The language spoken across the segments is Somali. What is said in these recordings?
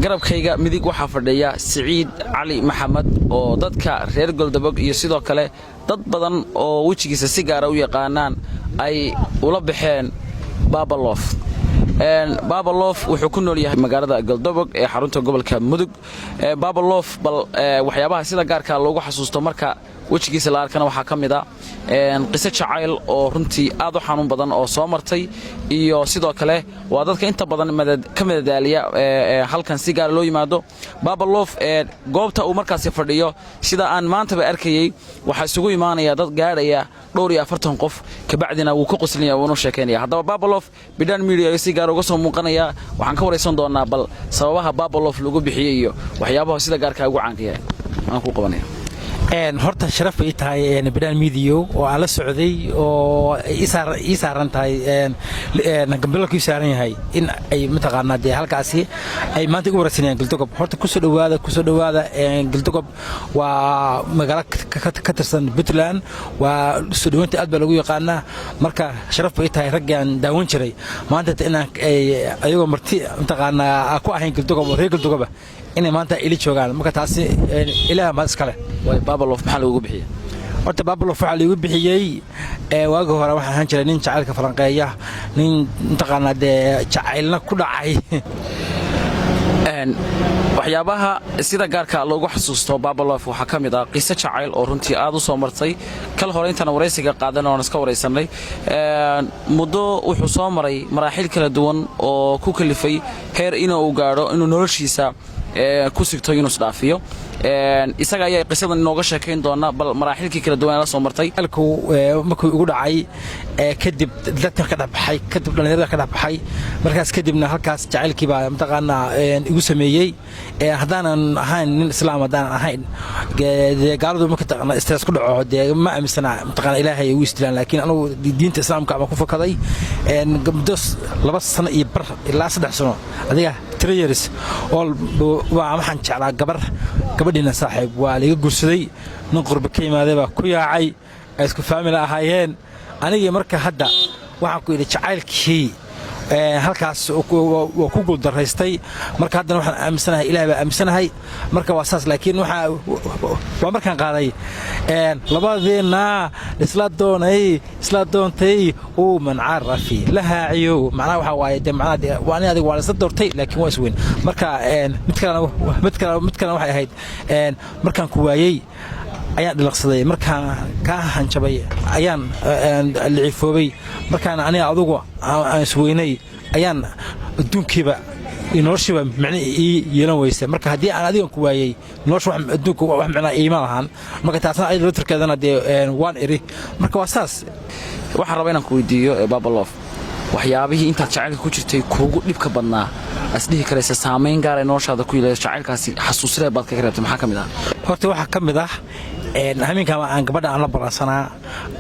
Garabkayga midig waxaa fadhiya Siciid Cali Maxamed oo dadka reer Goldabog iyo sidoo kale dad badan oo wejigiisa si gaara u yaqaanaan ay ula baxeen Baabalof. Baabalof wuxuu ku nool yahay magaalada Goldobog ee xarunta gobolka Mudug. Baabalof, bal waxyaabaha sida gaarka loogu xasuusto marka wejigiisa la arkana waxaa ka mid a qiso jacayl oo runtii aad u xanuun badan oo soo martay, iyo sidoo kale waa dadka inta badan ka madadaaliya halkan si gaara loo yimaado. Baabalof goobta uu markaasi fadhiyo, sida aan maantaba arkayey, waxaa isugu imaanaya dad gaadhaya dhowr iyo 40 qof, kabacdina wuu ka qoslinaya, wuuna sheekaynaya. Haddaba Baabalof Bidhaan Media si gaara uga soo muuqanaya. Waxaan ka waraysan doonaa bal sababaha Baabalof lagu bixiyey iyo waxyaabaha sida gaarkaa ugu caanka yahay aan ku qabanaya. Horta sharaf bay ii tahay Bidhaan Media oo aan la socday oo ii saaran tahay gambalku ii saaran yahay in ay mataqaanaa dee halkaasi ay maanta igu waraysanayaan Galdogob. Horta kusoo dhowaada, kusoo dhowaada. Galdogob waa magaalo ka tirsan Puntland, waa soo dhoweynta aad baa lagu yaqaanaa. Marka sharaf bay ii tahay raggii aan daawan jiray maanta inaan ayagoo marti mataqaanaa ku ahayn Galdogob oo reer Galdogoba inay maanta ila joogaan. Marka taasi Ilaah mahad iskale. Baabalof maxaa lagugu bixiyey? Horta Baabalof waxaa laigu bixiyey, waagii hore waxaan ahaan jiray nin jacaylka falanqeeya, nin mataqaanaa dee jacaylna ku dhacay. Waxyaabaha sida gaarka loogu xasuusto Baabalof waxaa ka mid ah qiso jacayl oo runtii aad u soo martay. Kal hore intaan waraysiga qaadan oon iska waraysanay, muddo wuxuu soo maray maraaxiil kala duwan oo ku kalifay heer inuu gaadho inuu noloshiisa ku sigto inuu isdhaafiyo. Isaga ayaa qisadan inooga sheekayn doona, bal maraaxilkii kala duwan ee la soo martay. Markuu igu dhacay kadib, dadkan ka dhexbaxay, kadib dhallinyarada ka dhexbaxay. Markaas kadibna halkaas jacaylkii baa mataqaanaa igu sameeyey. Haddaanan ahayn nin Islaam, haddaanan ahayn, dee gaaladu marka stress ku dhaco dee ma aaminsana mataqaana Ilaahay ugu isdilaan, laakiin anugu diinta Islaamka ama ku fakaday muddo 2 sano iyo bar ilaa 3 sano, adiga 3 years oo waa waxaan jeclaa gabar. Gabadhiina, saaxiib, waa laiga guursaday. Nin qurba ka yimaaday baa ku yaacay, ay isku faamila ahaayeen anigii. Marka hadda waxaan ku yidhi jacaylkii halkaas waa ku guuldaraystay. Marka haddana waxaan aaminsanahay Ilaah baa aaminsanahay. Marka waa saas, laakiin waxaa waa markaan qaaday labadiina isla doonay, isla doontay uu mancarafi la haaciyo. Macnaha waxaa waaye dee macnaha dee waa ani adiga waa isla doortay, laakiin waa isweyn. Marka mid kalena mid kale mid kalena waxay ahayd, markaan ku waayey ayaan dhilaqsaday, markaan kaa hanjabay ayaan licifoobay, markaan aniga adugu aan isweynay ayaan adduunkiiba iyo noloshiiba micno ii yeelan weysa. Marka haddii aan adigan ku waayey, nolosha adduunka wax micnaa iima lahan. Marka taasna ayada laftirkeedana dee waan iri. Marka waa saas. Waxaan rabaa inaan ku weydiiyo, Babalof, waxyaabihii intaad jacaylka ku jirtay kuugu dhibka badnaa, asdhihi karaysa saamayn gaara noloshaada ku yeelay, jacaylkaasi xasuusreeb baad kaga reebtay, maxaa ka mid ah? Horta waxaa ka mid ah, habeenkan aan gabadha aan la ballansanaa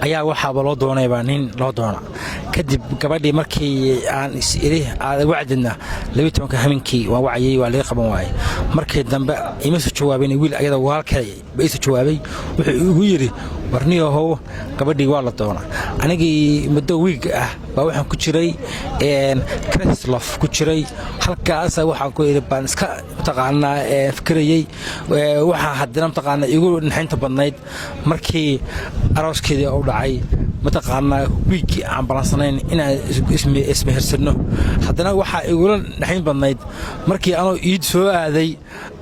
ayaa waxaaba loo doonaybaa nin loo doona. Kadib gabadhii markii aan is iri aad wacdidna, 12-ka habeenkii waan wacayay, waa laga qaban waayey. Markii dambe ima soo jawaabin. Wiil ayada walaalkay ba iisoo jawaabay. Wuxuu igu yidhi, "Warniyahow, gabadhii waa la doona." Anigii muddo wiig ah baa waxaan ku jiray crislof ku jiray halkaasa. Waxaan ku yidhi baan iska mataqaanaa fikirayey. Waxaa haddana mataqaanaa igu naxaynta badnayd markii arooskeedii u dhacay, mataqaanaa wiiggii aan balansanayn inaan ismehersano. Haddana waxaa igula naxayn badnayd markii anoo iid soo aaday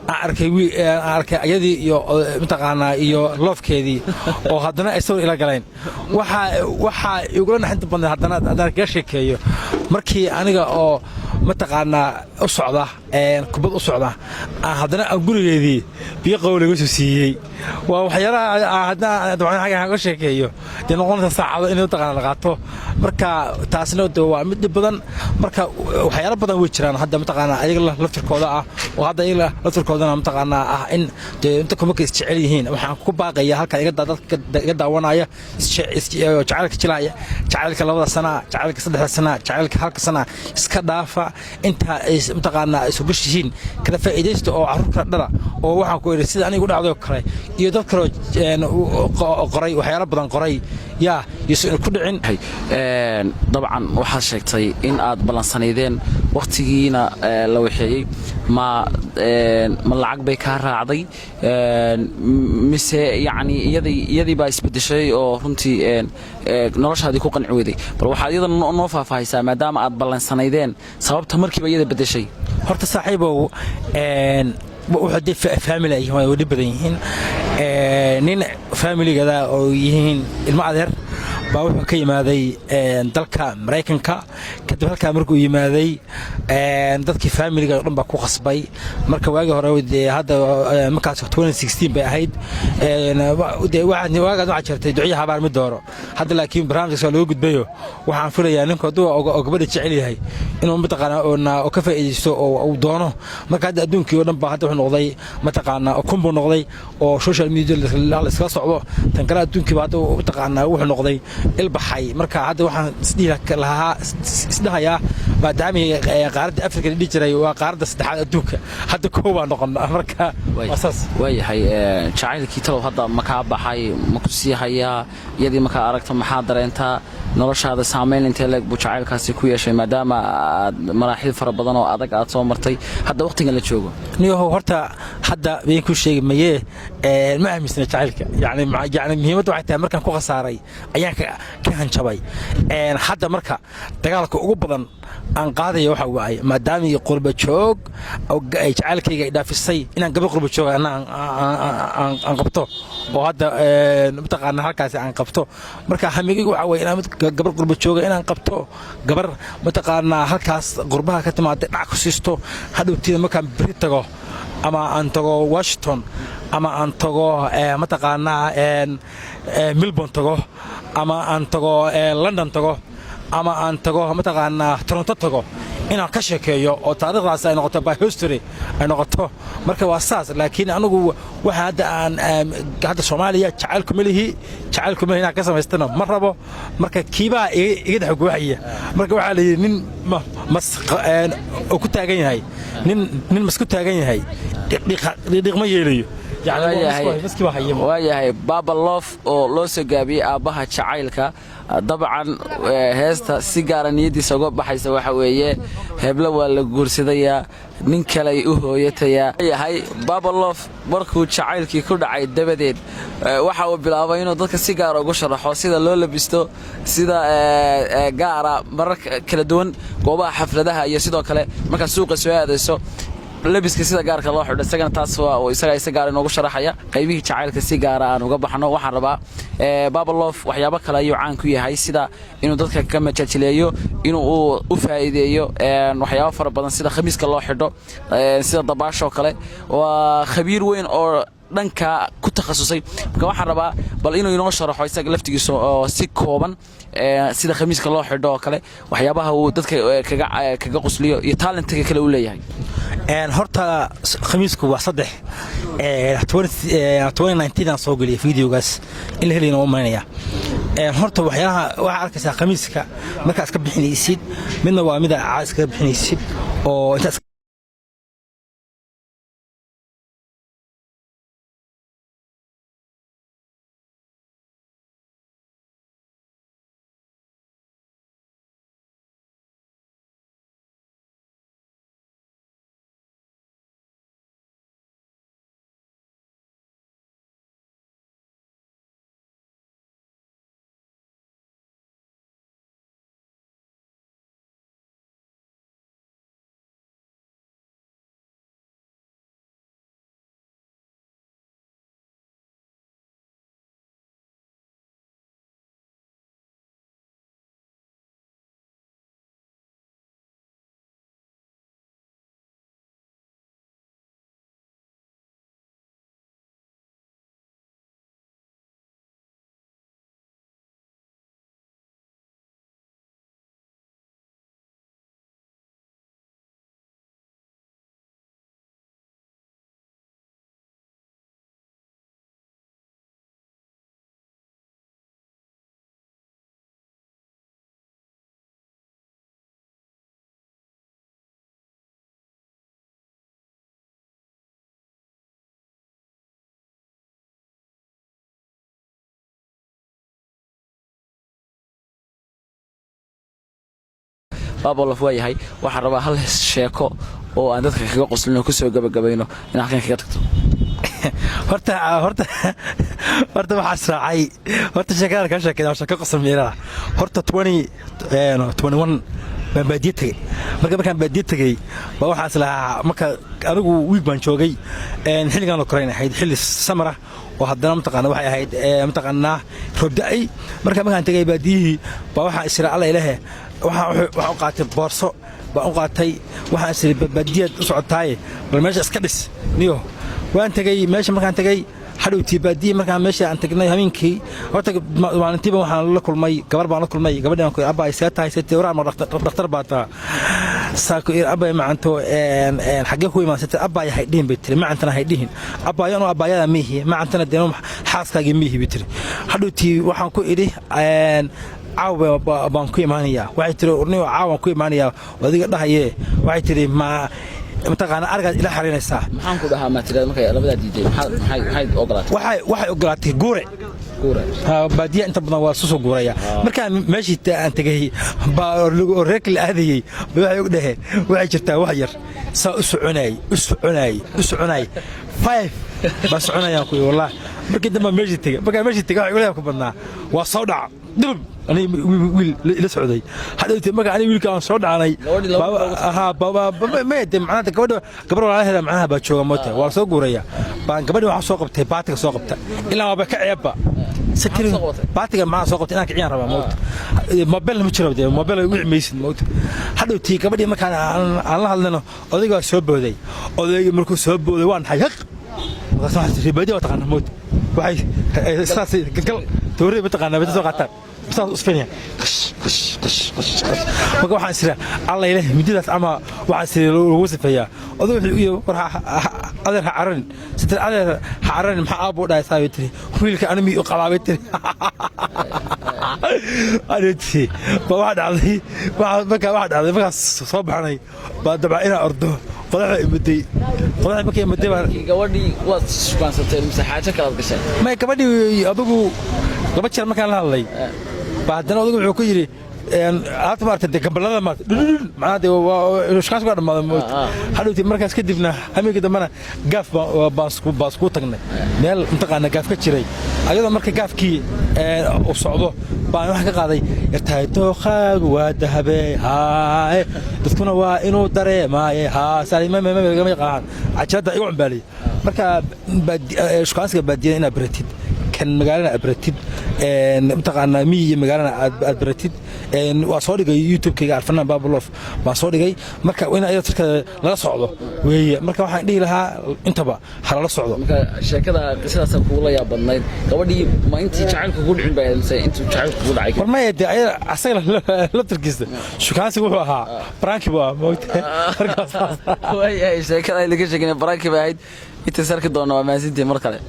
aan arkay ayadii iyo mataqaanaa iyo loofkeedii oo haddana ay sawir ila galeen. Waxaa igula naxinta badnayd haddana haddaan kaga sheekeeyo, markii aniga oo mataqaanaa u socda kubad u socda aan haddana aan gurigeedii biyo qabow laga soo siiyey. Waa waxyaalaha haddaan kaga sheekeeyo dee noqonaysa saacado in mataqaana la qaato. Marka taasna de waa mid dhib badan. Marka waxyaalo badan way jiraan hadda mataqaanaa ayaga laftirkooda ah oo hadda ayaga laftirkoodana mataqaanaa ah in dee inta markay isjecel yihiin. Waxaan ku baaqaya halkan iga dadka iga daawanaya, jacaylka jilaya, jacaylka 2-da sana, jacaylka 3-da sana, jacaylka halka sana iska dhaafa. Intaa ay mataqaanaa isu gashihiin kala faa'iidaysta oo carruur kala dhala. Oo waxaan ku idhi sida anigu dhacdoo kale iyo dad kaloo qoray waxyaalo badan qoray. Yaa yuusan ku dhicin. Dabcan waxaad sheegtay in aad ballansanaydeen, wakhtigiina la waxeeyey. Ma lacag bay kaa raacday, mise yacni iyadii baa isbeddeshay oo runtii noloshaadii ku qanci weyday? Bal waxaad iyada noo faahfaahaysaa, maadaama aad ballansanaydeen, sababta markiiba iyada beddeshay. Horta saaxiibow, wuxuu dee family ay yihiin, way dhib badan yihiin. Nin familigada oo yihiin ilmo adeer baa wuxuu ka yimaaday dalka Maraykanka. Kadib halkaa markuu yimaaday, dadkii familiga oo dhan baa ku khasbay. Marka waagii hore dee, hadda markaas bay ahayd dee, waagaas waxaa jirtay duciya habaar mid dooro. Hadda laakiin barnaamijkaas waa looga gudbayo. Waxaan filayaa ninku hadduu oo gabadha jecel yahay inuu mataqaanaa oo ka faa'iidaysto oo uu doono. Marka hadda adduunkii oo dhan baa hadda wuxuu noqday mataqaanaa kun buu noqday oo social media la iskala socdo. Tan kale, adduunkiiba hadda mataqaanaa wuxuu noqday ilbaxay. Marka hadda waxaan isdhihi lahaa, isdhahayaa, maadaama qaaradda Afrika la dhihi jiray waa qaaradda saddexaad adduunka, hadda koow baa noqon. Marka waa saas. Waayahay, jacaylkii talow hadda ma kaa baxay? Ma ku sii hayaa iyadii? Markaa aragto maxaa dareentaa? Noloshaada saamayn intee leeg buu jacaylkaasi ku yeeshay, maadaama aad maraaxil fara badan oo adag aad soo martay hadda waqtigan la joogo? Niyahow, horta hadda been ku sheegi mayee, ma aaminsana jacaylka. Yani muhiimadda waxay tahay markaan ku khasaaray ayaan ka hanjabay. Hadda marka dagaalka ugu badan aan qaadaya waxa waaye, maadaama qurba joog ay jacaylkayga ay dhaafisay, inaan gabar qurba joog ana aan qabto oo hadda mataqaana halkaasi aan qabto. Marka hamigaygu waxa waye inaan gabar qurba jooga inaan qabto, gabar mataqaanaa halkaas qurbaha ka timaada dhac ku siisto. Hadhowtiida markaan beri tago, ama aan tago Washington, ama aan tago mataqaanaa Melbourne tago, ama aan tago London tago, ama aan tago mataqaanaa Toronto tago, inaan ka sheekeeyo oo taariikhdaas ay noqoto by history ay noqoto. Marka waa saas. Laakiin anigu waxa hadda aan hadda Soomaaliya jacaylku ma lihi, jacaylku ma lihi, inaan ka samaystana ma rabo. Marka kiibaa iga dhex guuxaya. Marka waxaa la yidhi nin mas oo ku taagan yahay, nin mas ku taagan yahay dhiiq ma yeelayo. Waayahay, Baba Love oo loo soo gaabiyey aabbaha jacaylka. Dabcan heesta si gaara niyaddiisa uga baxaysa waxa weeye heblo waa la guursadayaa, nin kaley u hooyatayaa. Yahay Baba Love markuu jacaylkii ku dhacay dabadeed, waxa uu bilaabay inuu dadka si gaara ugu sharaxo sida loo labisto, sida gaara mararka kala duwan goobaha xafladaha iyo sidoo kale markaad suuqa soo aadayso, labiska sida gaarka loo xidho. Isagana taas waa isaga isa gaar inoogu sharaxaya. Qaybihii jacaylka si gaara aan uga baxno, waxaan rabaa Baba Love waxyaabo kale ayuu caan ku yahay, sida inuu dadka ka majaajileeyo, inuu uu u faa'iideeyo waxyaabo fara badan, sida khamiiska loo xidho, sida dabaashoo kale. Waa khabiir weyn oo dhanka ku takhasusay. Marka waxaan rabaa bal inuu inoo sharaxo isaga laftigiisa oo si kooban sida khamiiska loo xidho oo kale, waxyaabaha uu dadka kaga qusliyo iyo talentiga kale uu leeyahay. Horta khamiisku waa saddex. Aan soo geliyay videogaas in la helayna u maynaya. Horta waxyaalaha waxaa arkaysaa khamiiska markaad iska bixinaysid, midna waa mida caad iskaga bixinaysid oo intaad Baabalof waa yahay. Waxaan rabaa hal sheeko oo aan dadka kaga qoslino, kusoo gabagabayno, in halkan kaga tagto. Horta waxaa israacay, horta sheekada kaa sheekay waa sheeko qosol miirada. Horta 2021 baan baadiye tegey. Markaan baadiye tegey baa waxaan is lahaa, marka anigu wiig baan joogay, xilligan oo kale ahayd, xilli samar ah oo haddana mataqaana waxay ahayd, mataqaanaa, roob da'ay. Markaan tegay baadiyihii baa waxaan is alla ilahe, waxaan u qaatay boorso baan u qaatay. Waxaan is iri, baadiyaad u socotaaye, bal meesha iska dhis niyo. Waan tegey meesha. Markaan tegey hadhowtii baadiye, markaan meesha aan tagnay habeenkii, horta maalintiiba waxaan la kulmay gabar baan la kulmay. Gabadhi aan ku abba, see tahay? See waraa, ma dhakhtar baa taa? Saako ir abba macanto, xaggee ku imaansatay? Abbaaya haydhihin bay tiri, macantana haydhihin abbaayo, anuu abbaayada miihi, macantana dee xaaskaagii miihi bay tiri. Hadhowtii waxaan ku idhi, caawa baan ku imaanayaa. Waxay tiri, urniyo caawaan ku imaanayaa adiga dhahayee. Waxay tiri, ma mataqaana arigaad ila xariinaysaa? Maxaan ku dhahaa? Maa tirada markay labadaa diiday, maxay ogolaatay? Waxay ogolaatay guure. Guure. Baadiya inta badan waa isu soo guuraya. Markaan meeshii aan tegay baa oo reerka la aadayey ba waxay og dhaheen, waxay jirtaa wax yar. Saa u soconayay, u soconayay, u soconayay, 5 baa soconayaan kuwi wallahi. Markii dambe meeshii tegay, markaan meeshii tegay, waxa igu ku badnaa waa soo dhaca dulub. Aniga wiil ila socday hadhowtee, marka aniga wiilka aan soo dhacnay, de macnaha gabadha, gabar walaalaheeda macnaha baa jooga moota, waa la soo guuraya. Baan gabadhi waxaa soo qabtay baatiga, soo qabta ilaa waaba ka ceebba baatiga maxaa soo qabtay, inaan kiciyaan rabaa moota. Mobile ma jiro dee, mobile wici maysid moota. Hadhowtii gabadhii markaan aan la hadlayno, odayga waa soo booday. Odaygii markuu soo booday waa naxay haq. Markaas waa taqaanaa moota, waxay saas gal toorey mataqaanaa bay soo qaataan, saas usfinaya, qash qash qash qash qash. Marka waxaan isira alla ilaah midadaas ama waxaan isira lagu sifeeyaa. Oday wuxuu iyo war, adeer ha cararin sitir, adeer ha cararin, maxaa aabuu dhahay? Saa bay tiri, wiilka anu mii u qabaa bay tiri. Aniti ba waxaa dhacday, markaa waxaa dhacday markaas soo baxnay baa dabca inaan ordo, qodaxda imuday, qodaxda markay imuday baa Gabadhii waad shukaansateen mise xaajo kalaad gasheen? May, gabadhii adigu laba jeer markaan la hadlay baa haddana odagu wuxuu ku yidhi, alaabta maarata dee gambalada maarata dhudhudhud, macnaha dee waa shukaansi waa dhammaaday moogta. Hadhowtii markaas kadibna hameenkii dambena gaaf baan isku tagnay meel mataqaana gaaf ka jiray. Ayadoo marka gaafkii uu socdo baan waxaan ka qaaday yartahay, dooqaagu waa dahabe haaye, dadkuna waa inuu dareemaaye haa saalimama yaqaanaan cajalada igu cumbaaliyay. Marka shukaansiga baadiyada inaad baratid, kan magaalana aad baratid, mataqaanaa miyi iyo magaalana aad baratid. Waa soo dhigay YouTube-kayga, Alfanaan Baabalof baan soo dhigay. Marka in ayada tarka lala socdo weeye. Marka waxaan dhihi lahaa intaba ha lala socdo. Marka sheekada qisadaasa kugula yaab badnayd, gabadhii ma intii jacaylku kugu dhicin bay ahayd mise intuu jacaylku kugu dhacay? War maya, dee ayada asaga laftarkiisa shukaansiga wuxuu ahaa prank-i buu ahaa moogta markaas. Waayahay, sheekada idinka sheegin prank-i bay ahayd. Intays arki doona, waa mahadsantihiin mar kale.